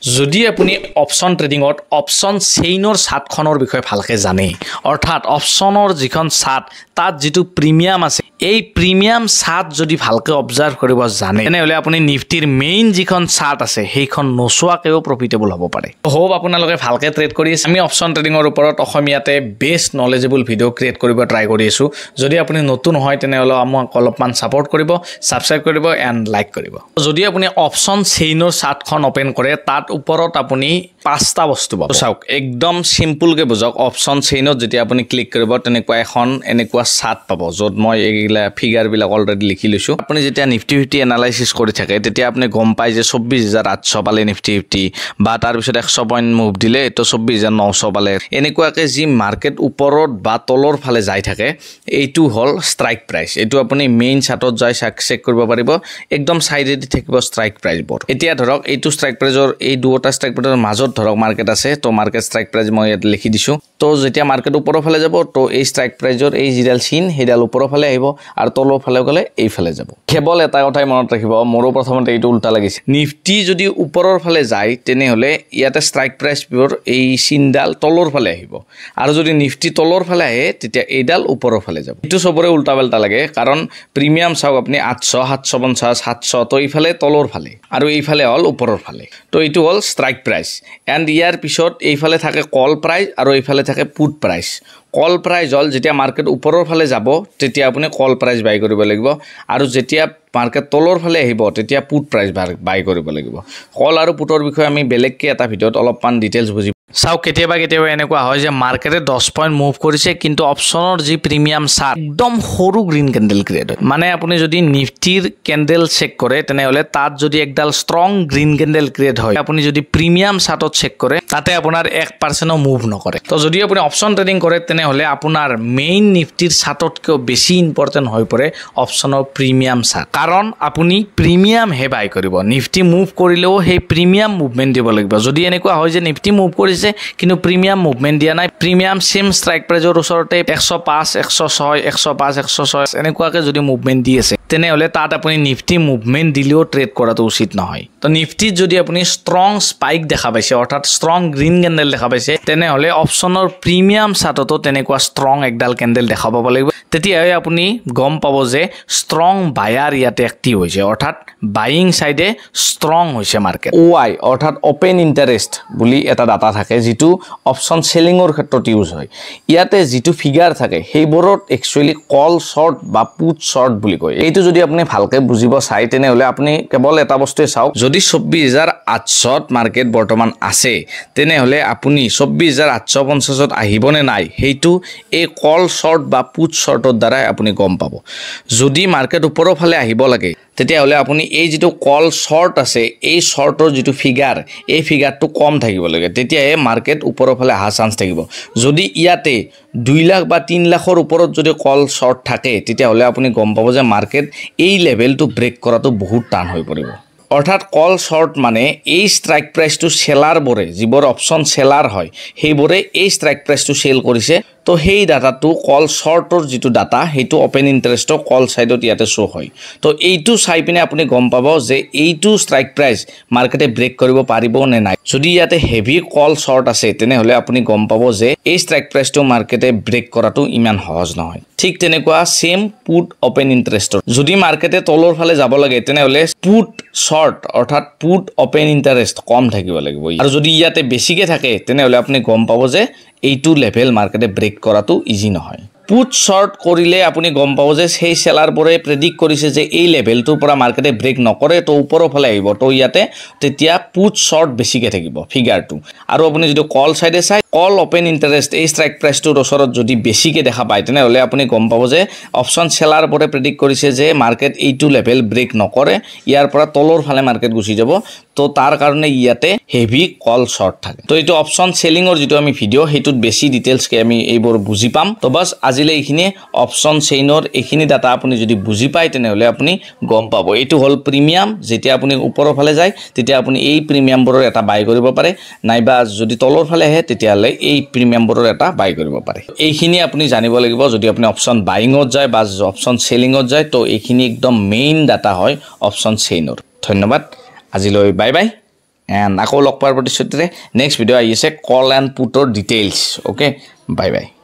যদি আপুনি option ট্ৰেডিঙত option চেইনৰ চাৰ্টখনৰ বিষয়ে ভালকৈ জানে, অৰ্থাৎ অপশ্যনৰ যিখন চাৰ্ট তাত যিটো প্ৰিমিয়াম আছে, এই প্ৰিমিয়াম চাৰ্ট যদি ভালকৈ অবজাৰ্ভ কৰিব জানে, তেনেহ'লে আপুনি নিফটিৰ মেইন যিখন চাৰ্ট আছে সেইখন নোচোৱাকৈও প্ৰফিটেবল হ'ব পাৰে। হোপ আপোনালোকে ভালকৈ ট্ৰেড কৰি আছে। আমি অপশ্যন ট্ৰেডিঙৰ ওপৰত অসমীয়াতে বেষ্ট নলেজেবল ভিডিঅ' ক্ৰিয়েট কৰিব ট্ৰাই কৰি আছোঁ। যদি আপুনি নতুন হয় তেনেহ'লে আমাক অলপমান ছাপৰ্ট কৰিব, ছাবস্ক্ৰাইব কৰিব এণ্ড লাইক কৰিব। যদি আপুনি অপশ্যন চেইনৰ চাৰ্টখন অ'পেন কৰে, তাত ওপৰত আপুনি পাঁচটা বস্তু পাব। চাওক, একদম চিম্পুলকৈ বুজক। অপশ্যন চেইনত যেতিয়া আপুনি ক্লিক কৰিব, তেনেকুৱা এখন এনেকুৱা চাৰ্ট পাব, য'ত মই এইগিলা ফিগাৰবিলাক অলৰেডি লিখি লৈছোঁ। আপুনি যেতিয়া নিফটি 50 এনালাইচিছ কৰি থাকে, তেতিয়া আপুনি গম পায় যে 24,800 পালে নিফটি 50, বা তাৰপিছত 100 পইণ্ট মুভ দিলে তো 24,900 পালে। এনেকুৱাকৈ যি মাৰ্কেট ওপৰত বা তলৰ ফালে যাই থাকে, এইটো হ'ল ষ্ট্ৰাইক প্ৰাইচ। এইটো আপুনি মেইন চাৰ্টত যাই চেক কৰিব পাৰিব, একদম চাইডেদি থাকিব ষ্ট্ৰাইক প্ৰাইচবোৰ। এতিয়া ধৰক এইটো ষ্ট্ৰাইক প্ৰাইজৰ, এই দুটা ষ্ট্ৰাইক প্ৰাইজৰ মাজত ধৰক মাৰ্কেট আছে, তো মাৰ্কেট ষ্ট্ৰাইক প্ৰাইজ মই ইয়াত লিখি দিছোঁ। তো যেতিয়া মাৰ্কেট ওপৰৰ ফালে যাব, তো এই ষ্ট্ৰাইক প্ৰাইজৰ এই যিডাল চিন সেইডাল ওপৰৰ ফালে আহিব, আৰু তলৰ ফালে গ'লে এইফালে যাব। কেৱল এটা কথাই মনত ৰাখিব, মোৰো প্ৰথমতে এইটো উল্টা লাগিছে। নিফটি যদি ওপৰৰ ফালে যায়, তেনেহ'লে ইয়াতে ষ্ট্ৰাইক প্ৰাইচবোৰ এই চিনডাল তলৰ ফালে আহিব, আৰু যদি নিফটি তলৰ ফালে আহে তেতিয়া এইডাল ওপৰৰ ফালে যাব। এইটো চবৰে উল্টা পাল্টা লাগে, কাৰণ প্ৰিমিয়াম চাওক আপুনি 800, 750, 700, তো এইফালে তলৰ ফালে আৰু এইফালে হ'ল ওপৰৰ ফালে। তো এইটো হ'ল ষ্ট্ৰাইক প্ৰাইচ। এণ্ড ইয়াৰ পিছত এইফালে থাকে কল প্ৰাইচ আৰু এইফালে থাকে পুট প্ৰাইচ। কল প্ৰাইচ হ'ল যেতিয়া মাৰ্কেট ওপৰৰ ফালে যাব তেতিয়া আপুনি কল প্ৰাইচ বাই কৰিব লাগিব, আৰু যেতিয়া মাৰ্কেট তলৰ ফালে আহিব তেতিয়া পুট প্ৰাইচ বাই কৰিব লাগিব। কল আৰু পুটৰ বিষয়ে আমি বেলেগকৈ এটা ভিডিঅ'ত অলপমান ডিটেইলছ বুজি চাওক। কেতিয়াবা কেতিয়াবা এনেকুৱা হয় যে মাৰ্কেটে 10 পইণ্ট মুভ কৰিছে, কিন্তু অপশ্যনৰ যি প্ৰিমিয়াম চাৰ্ট একদম সৰু গ্ৰীণ কেণ্ডেল ক্ৰিয়েট হয়। মানে আপুনি যদি নিফটিৰ কেণ্ডেল চেক কৰে, তেনেহ'লে তাত যদি একডাল ষ্ট্ৰং গ্ৰীণ কেণ্ডেল ক্ৰিয়েট হয়, আপুনি যদি প্ৰিমিয়াম চাৰ্টত চেক কৰে তাতে আপোনাৰ 1%-ও মুভ নকৰে। তো যদি আপুনি অপশ্যন ট্ৰেডিং কৰে, তেনেহ'লে আপোনাৰ মেইন নিফটিৰ চাৰ্টতকৈও বেছি ইম্পৰ্টেণ্ট হৈ পৰে অপশ্যনৰ প্ৰিমিয়াম চাৰ্ট, কাৰণ আপুনি প্ৰিমিয়ামহে বাই কৰিব। নিফটি মুভ কৰিলেও সেই প্ৰিমিয়াম মুভমেণ্ট দিব লাগিব। যদি এনেকুৱা হয় যে নিফটি মুভ কৰিছে কিন্তু প্ৰিমিয়াম মুভমেণ্ট দিয়া নাই, প্ৰিমিয়াম ছেম ষ্ট্ৰাইক প্ৰাইজৰ ওচৰতে 105, 106, 105, 106 এনেকুৱাকৈ যদি মুভমেণ্ট দি আছে, তেনেহ'লে তাত আপুনি নিফটি মুভমেণ্ট দিলেও ট্ৰেড কৰাটো উচিত নহয়। তো নিফটিত যদি আপুনি ষ্ট্ৰং স্পাইক দেখা পাইছে, অৰ্থাৎ ষ্ট্ৰং গ্ৰীণ কেণ্ডেল দেখা পাইছে, তেনেহ'লে অপশ্যনৰ প্ৰিমিয়াম চাৰ্টতো তেনেকুৱা ষ্ট্ৰং একডাল কেণ্ডেল দেখা পাব লাগিব। তেতিয়াহে আপুনি গম পাব যে ষ্ট্ৰং বায়াৰ ইয়াতে এক্টিভ হৈছে, অৰ্থাৎ বাইয়িং চাইডে ষ্ট্ৰং হৈছে মাৰ্কেট। অ' আই অৰ্থাৎ অ'পেন ইণ্টাৰেষ্ট বুলি এটা ডাটা থাকে, যিটো অপশ্যন চেলিঙৰ ক্ষেত্ৰত ইউজ হয়। ইয়াতে যিটো ফিগাৰ থাকে সেইবোৰত একচুৱেলি কল শ্বৰ্ট বা পুট শ্বৰ্ট বুলি কয়। এইটো যদি আপুনি ভালকৈ বুজিব চায়, তেনেহ'লে আপুনি কেৱল এটা বস্তুৱে চাওক, যদি 24,800ত মাৰ্কেট বৰ্তমান আছে, তেনেহ'লে আপুনি 24,850ত আহিবনে নাই সেইটো এই কল শ্বৰ্ট বা পুট শ্বৰ্টৰ দ্বাৰাই আপুনি গম পাব। যদি মাৰ্কেট ওপৰৰ ফালে আহিব লাগে, তেতিয়াহ'লে আপুনি এই যিটো কল শ্বৰ্ট আছে, এই শ্বৰ্টৰ যিটো ফিগাৰ, এই ফিগাৰটো কম থাকিব লাগে, তেতিয়াহে মাৰ্কেট ওপৰৰ ফালে অহা চান্স থাকিব। যদি ইয়াতে 2 লাখ বা 3 লাখৰ ওপৰত যদি কল শ্বৰ্ট থাকে, তেতিয়াহ'লে আপুনি গম পাব যে মাৰ্কেট এই লেভেলটো ব্ৰেক কৰাটো বহুত টান হৈ পৰিব। অৰ্থাৎ কল শ্বৰ্ট মানে এই ষ্ট্ৰাইক প্ৰাইচটো চেলাৰবোৰে, যিবোৰ অপশ্যন চেলাৰ হয় সেইবোৰে এই ষ্ট্ৰাইক প্ৰাইচটো চেল কৰিছে। তো সেই ডাটাটো কল শ্বৰ্টৰ যিটো ডাটা, সেইটো অ'পেন ইণ্টাৰেষ্টৰ কল ছাইডত ইয়াতে শ্ব' হয়। তো এইটো চাই পিনে আপুনি গম পাব যে এইটো ষ্ট্ৰাইক প্ৰাইচ মাৰ্কেটে ব্ৰেক কৰিব পাৰিব নে নাই। যদি ইয়াতে হেভি কল শ্বৰ্ট আছে, তেনেহ'লে আপুনি গম পাব যে এই ষ্ট্ৰাইক প্ৰাইচটো মাৰ্কেটে ব্ৰেক কৰাটো ইমান সহজ নহয়। ঠিক তেনেকুৱা ছেম পুট অ'পেন ইণ্টাৰেষ্টৰ, যদি মাৰ্কেটে তলৰ ফালে যাব লাগে, তেনেহ'লে পুট শ্বৰ্ট অৰ্থাৎ পুট অ'পেন ইণ্টাৰেষ্ট কম থাকিব লাগিব, আৰু যদি ইয়াতে বেছিকৈ থাকে, তেনেহ'লে আপুনি গম পাব যে এইটো লেভেল মাৰ্কেটে ব্ৰেক কৰাটো ইজি নহয়। পুট শ্বৰ্ট কৰিলে আপুনি গম পাব যে সেই চেলাৰবোৰে প্ৰেডিক্ট কৰিছে যে এই লেভেলটোৰ পৰা মাৰ্কেটে ব্ৰেক নকৰে, তো ওপৰৰ ফালে আহিব, তো ইয়াতে তেতিয়া পুট শ্বৰ্ট বেছিকৈ থাকিব ফিগাৰটো। আৰু আপুনি যদি কল চাইডে চাই, কল অ'পেন ইণ্টাৰেষ্ট এই ষ্ট্ৰাইক প্ৰাইচটোৰ ওচৰত যদি বেছিকৈ দেখা পায়, তেনেহ'লে আপুনি গম পাব যে অপশ্যন চেলাৰবোৰে প্ৰেডিক্ট কৰিছে যে মাৰ্কেট এইটো লেভেল ব্ৰেক নকৰে, ইয়াৰ পৰা তলৰ ফালে মাৰ্কেট গুচি যাব, তো তাৰ কাৰণে ইয়াতে হেভি কল শ্বৰ্ট থাকে। তো এইটো অপশ্যন চেলিঙৰ যিটো আমি ভিডিঅ', সেইটোত বেছি ডিটেইলছকৈ আমি এইবোৰ বুজি পাম। তো বাছ আজিলৈ এইখিনিয়ে। অপশ্যন চেইনৰ এইখিনি ডাটা আপুনি যদি বুজি পায়, তেনেহ'লে আপুনি গম পাব। এইটো হ'ল প্ৰিমিয়াম। যেতিয়া আপুনি ওপৰৰ ফালে যায়, তেতিয়া আপুনি এই প্ৰিমিয়ামবোৰৰ এটা বাই কৰিব পাৰে, নাইবা যদি তলৰ ফালে আহে তেতিয়াহ'লে এই প্ৰিমিয়ামবোৰৰ এটা বাই কৰিব পাৰে। এইখিনি আপুনি জানিব লাগিব যদি আপুনি অপশ্যন বাইঙত যায় বা অপশ্যন চেলিঙত যায়। তো এইখিনি একদম মেইন ডাটা হয় অপশ্যন চেইনৰ। ধন্যবাদ, আজিলৈ বাই বাই। এণ্ড আকৌ লগ পোৱাৰ প্ৰতিশ্ৰুতিৰে নেক্সট ভিডিঅ' আহি আছে কল এণ্ড পুটৰ ডিটেইলছ। Okay, bye bye.